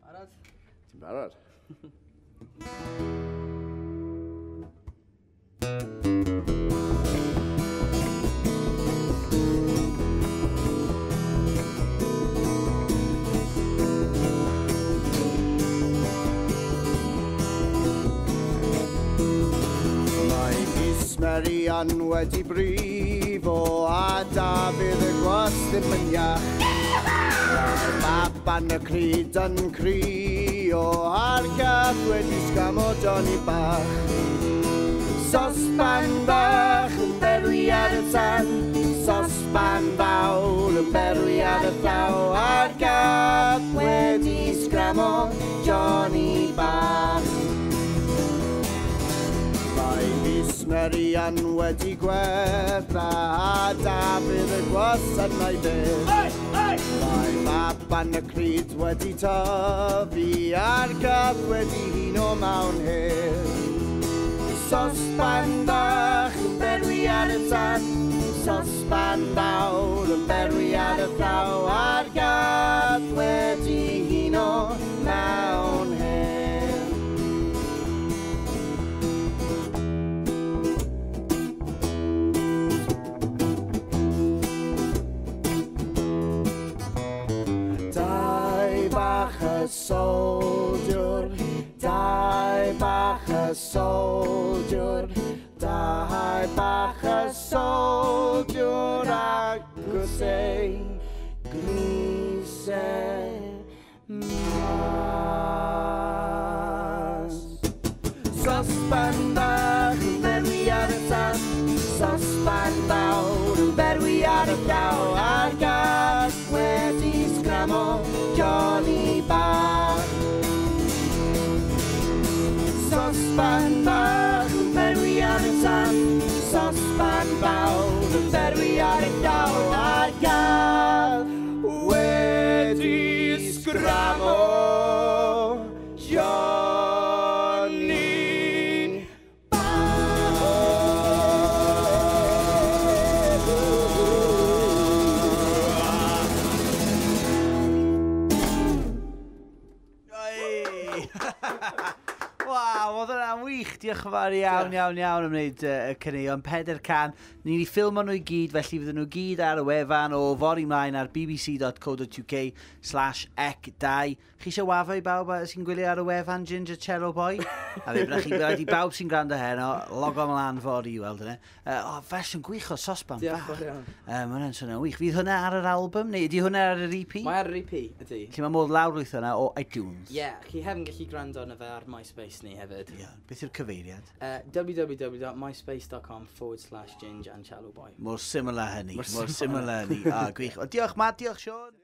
Barod? Ti'n barod? Mae Miss Marian wedi brifo a Dafydd y gwas ddim yn iach. Mae'r baban y cryd yn crio a'r gath wedi sgamo Johnny bach. Sosban bach yn berwi ar y tân, sosban fawr yn berwi ar y llaw, a'r gath wedi sgramo Johnny bach. Mae Miss Marian wedi gwella a Dafydd y gwasanau byth. Mae baban y cryd wedi tyfu a'r gath wedi huno mewn hedd. Sosban bach yn berwi ar y tân, sosban fawr yn berwi ar y llaw, a'r gath wedi huno mewn hedd. Dau bach y soldiwr, dau bach y soldiwr, dau bach y soldiwr agos ei grisau mas. Sosban bach yn berwi ar y tân, sosban fawr yn berwi ar y llaw, a'r gath wedi sgramo Johnny bach. Sosban bach yn berwi ar y tân, sosban fawr yn berwi ar y llaw, a'r gath wedi sgramo Johnny bach. Oi! Waw, oedd hwnna'n wych. Diolch yn fawr iawn, iawn, iawn am wneud y caneuon. 4 can. Ni wedi ffilmo nhw i gyd, felly fydden nhw gyd ar y wefan o fory mlaen ar bbc.co.uk/ec2. Chi eisiau wafo i bawb sy'n gwylio ar y wefan Ginger Cello Boy? A fe, byddai chi rhaid i bawb sy'n gwrando heno, logo ymlaen fory i weld hynny. O, fersiwn gwych o Sosban Diolch bach. yn fawr iawn. Mae hwnna'n swnio'n wych. Fydd hwnna ar yr album, neu ydy hwnna ar yr EP? Mae ar yr EP, ydy. Lle mae modd lawrlwytho hwnna o iTunes. Ie, yeah, chi hefyd yn gallu gwrando arno fe ar MySpace ni hefyd. Ie, beth yw'r cyfeiriad? www.myspace.com/gingerandcelloboy. Mor syml â hynny. Mor Mor syml â hynny. Ah, gwych. O, diolch Matt, diolch Sean.